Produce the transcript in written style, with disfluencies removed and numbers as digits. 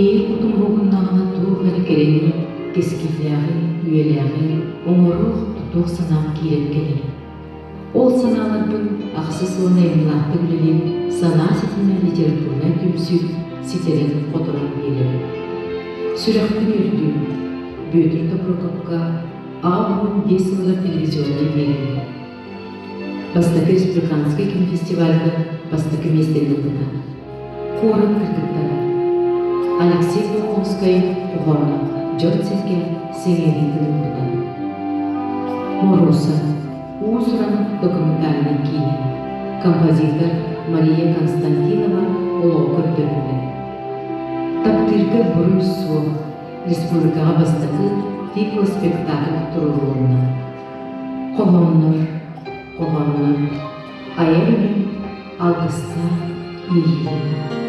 Иэйэр кутум уһугуннаҕына туох эрэ кэрэни, кэскиллээҕи, үйэлээҕи оҥоруох, тутуох санаам киирэн кэлэр. Ол санааларбын ахсыс сылын айымньылаахтык үлэлиир Санаа ситимэ литературнай түмсүү ситэрэн-хоторон биэрэр. Сүрэхпин үрдүүр, Бүөтүр Тобурокопка 85 сылыгар телевизионнай биэрии. Бастакы республиканскай кинофестивальга бастакы миэстэни ылбыта. Куорат кыргыттара. Алексей Болконскай хоһооно дьон-сэргэ сэҥээриитин ылбыта. Моруса уус-уран документальнай киинэ. Композитор Мария Константинова олоҕу көрдөрүллэр. Таптыырга буруй суох республикаҕа бастакы тифло-спектакль туруорулунна. Хоһооннор, хоһооннор, айар үлэм алгыстаах иэйиилэрэ.